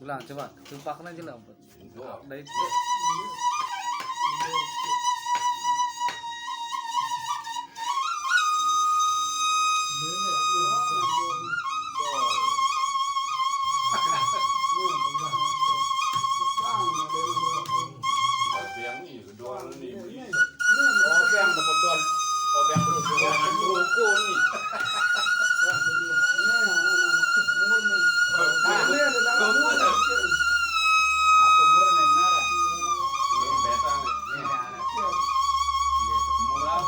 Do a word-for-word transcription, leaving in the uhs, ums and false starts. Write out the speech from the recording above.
Lah, coba tumpahkan aja lah. Dari Obeng dapat dol. Obeng terus dengan ruko ni. Apa murah ni nara? Ni betang ni. Ni anak. Dia murah.